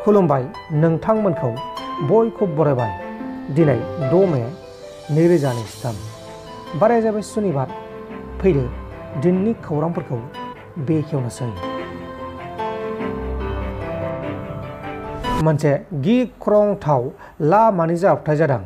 खुलुमबाय नोंथांमोनखौ बयखौबो बरायबाय। दिनै 6 मे 2023 बाराया जाबाय सुनिबार। फैदो दिननि खौरांफोरखौ बेखेवनोसै। मोनसे गिख्रंथाव लामानि जाब्रबथाय जादों।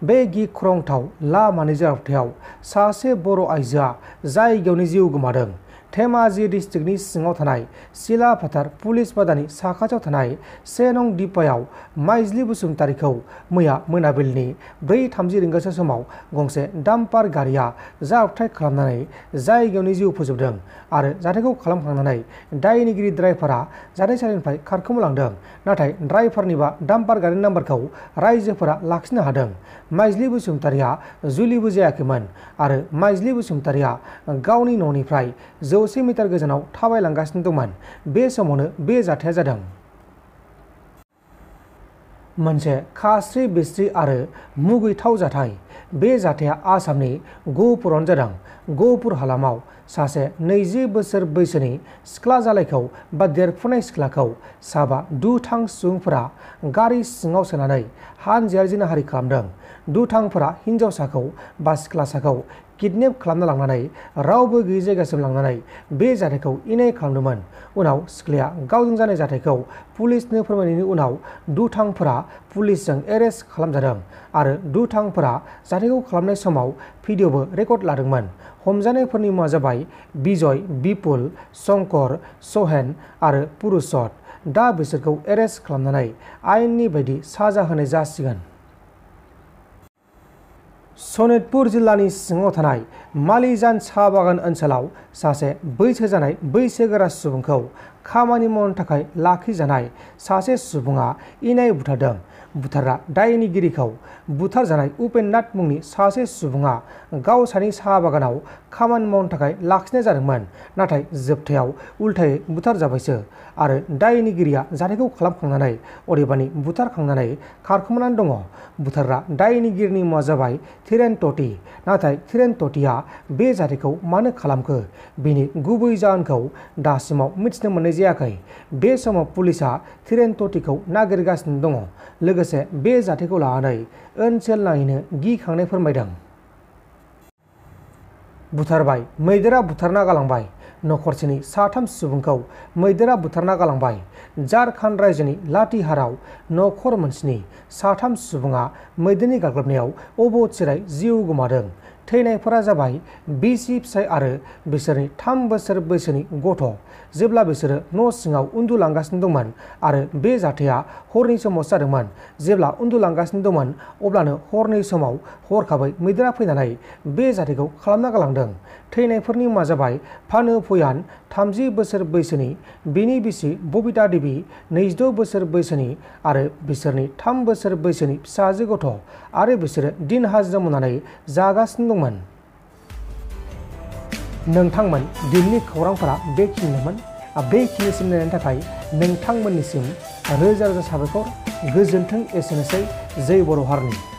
बे गिख्रंथाव लामानि जाब्रबथायाव सासे बर' आइजोआ जायगायावनो जिउ गोमादों। धेमाजि डिस्ट्रिक्टनि सिङाव थानाय सिलाफोथार पुलिस बादानि साखाथियाव थानाय 1 नं दिपायाव माइज्लि बसुमतारीखौ मैया मोनाबिलिनि 4:30 रिंगासो समाव गंसे डाम्पार गारिया जाब्रबथाय खालामनानै जायगायावनो जिउ फोजोबदों आरो जाथायखौ खालामखांनानै दायनिगिरि ड्राइभारा जाथायसालिनिफ्राय खारखोमालांदों। नाथाय ड्राइभारनि बा डाम्पार गारिनि नाम्बारखौ रायजोफोरा लाखिनो हादों। माइज्लि बसुमतारीया जुलिबो जायाखैमोन आरो माइज्लि बसुमतारीया गावनि न'निफ्राय 100 मिटार गोजानाव थाबायलांगासिनो दंमोन। बे समावनो बे जाथाया जादों। मोनसे खास्रि बिस्रि आरो मुगैथाव जाथाय। बे जाथाया आसामनि गह'पुरावनो जादों। गह'पुर हालामाव सासे 20 बोसोर बैसोनि सिख्ला जालायखौ बा देरफुनाय सिख्लाखौ साबा दुथां सुबुंफोरा गारि सिङाव सोनानै हानजायारि जिनाहारि खालामदों। दुथांफोरा हिन्जावसाखौ बा सिख्लासाखौ किडनेप खालामना लांनानै रावबो गैयै जायगासिम लांनानै बे जाथायखौ इनाय खालामदोंमोन। उनाव सिख्लाया गावजों जानाय जाथायखौ पुलिसनो फोरमायनायनि उनाव दुथांफोरा पुलिसजों एरेस्ट खालामजादों आरो दुथांफोरा जाथायखौ खालामनाय समाव भिडिअबो रेकर्ड लादोंमोन। हमजानायफोरनि मुङा जाबाय बिजय, बिपुल, शंकर, सहेन आरो पुरुषोत्तम। दा बिसोरखौ एरेस्ट खालामनानै आयेननि बायदि साजा होनाय जासिगोन। सनितपुर जिल्लानि सिङाव थानाय मालिजान साहा बागान ओनसोलाव सासे बैसो जानाय बैसोगोरा सुबुंखौ खामानि मावनो थाखाय लाखिजानाय सासे सुबुङा इनाय बुथारदों। बुथारग्रा दायनिगिरिखौ बुथारजानाय उपेन्द्रनाथ मुंनि सासे सुबुङा गावसानि साहा बागानाव खामानि मावनो थाखाय लाखिनाय जादोंमोन। नाथाय जोबथायाव उल्थायै बुथारजाबायसो आरो दायनिगिरिया जाथायखौ खालामखांनानै अदेबानि बुथारखांनानै खारखोमानानै दङ। बुथारग्रा दायनिगिरिनि मुङा जाबाय धीरेन त'ति। नाथाय धीरेन त'तिया बे जाथायखौ मानो खालामखो बेनि गुबै जाहोनखौ दासिमाव मिथिनो मोननाय जायाखै। बे समाव पुलिसआ धीरेन त'तिखौ नागिरगासिनो दङ। लोगोसे बे जाथायखौ लानानै ओनसोल नाङैनो गिखांनाय फोरमायदों। बुथारबाय, मैदेरा बुथारना गालांबाय। नखरसेनि 3 सुबुंखौ मैदेरा बुथारना गालांबाय। झारखन्ड रायजोनि लाठीहाराव नखर मोनसेनि 3 सुबुङा मैदेरनि गाग्लोबनायाव अबथिरायै जिउ गोमादों। थैनायफोरा जाबाय बिसि फिसाय आरो बिसोरनि 3 बोसोर बैसोनि गथ'। जेब्ला बिसोरो न' सिङाव उन्दुलांगासिनो दंमोन आरो बे जाथाया हरनि समाव जादोंमोन। जेब्ला उन्दुलांगासिनो दंमोन अब्लानो हरनि समाव हरखाबै मैदेरा फैनानै बे जाथायखौ खालामना गालांदों। थैनायफोरनि मुङा जाबाय फानु भुयान 30 बोसोर बैसोनि, बिनि बिसि बबिता देबि 26 बोसोर बैसोनि आरो बिसोरनि 3 बोसोर बैसोनि फिसाजो गथ' आरो बिसोरो दिन हाजिरा मावनानै जागासिनो दंमोन। नोंथांमोन दिननि खौरांफोरा बेखिनिमोन। बेखिनिसिम नायनायनि थाखाय नोंथांमोननिसिम रोजा रोजा साबायखर। गोजोन्थों। एसेनोसै। जै बर' हारिनि।